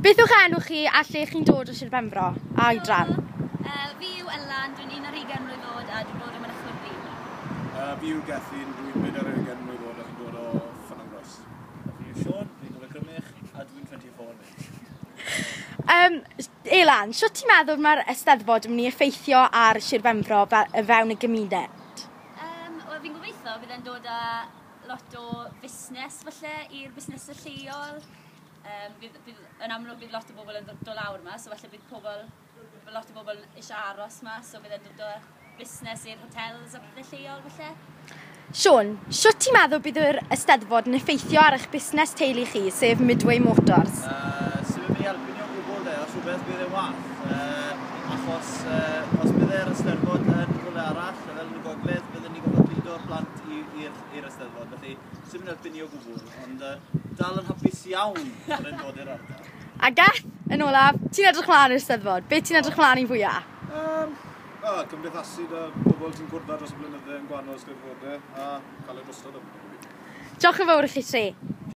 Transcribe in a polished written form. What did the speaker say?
Beth yw'ch enw chi a lle chi'n dod o Sir Benfro? A oedran? Fi yw Elan, dwi'n 21 mlwydd oed a dwi'n dod o Mynachlog-ddu. Fi yw Gethin, dwi'n 24 mlwydd oed a fi'n dod o Ffynon Groes. Fi yw Sean, fi'n dod o Crymych a dwi'n 24 mlwydd. Elan, shwt ti'n meddwl mae'r Eisteddfod yn mynd i effeithio ar Sir Benfro fewn y gymuned? Wel, fi'n gobeithio bydd e'n dod â lot o fusnes falle i'r busnesau lleol. Bydd, yn amlwg bydd lot o bobl yn dod lawr yma, so falle bydd pobl, lot o bobl eisiau aros yma, so bydd e'n dod â busnes i'r hotels a pethau lleol falle. Sean, shwt ti'n meddwl bydd yr Eisteddfod yn effeithio ar eich busnes teulu chi, sef Midway Motors? Sy'n mynd i helpu ni o gwbl de, os rhywbeth bydd e'n wath. Achos os bydd e'r Eisteddfod yn rhywle arall, fel yn y gogledd, byddwn ni'n gorfod cludo'r plant i'r Eisteddfod. Felly, sy'n mynd i helpu ni o gwbl, ond dal yn hapus iawn bod e'n dod i'r ardal. A Geth, yn olaf, ti'n edrych mlaen i'r Eisteddfod? Be ti'n edrych mlaen i fwyaf? Cymdeithasu 'da pobl ti'n cwrdd â dros y blynydde yn gwahanol Eisteddfodau a cael ei drosto. Diolch yn fawr i chi tri.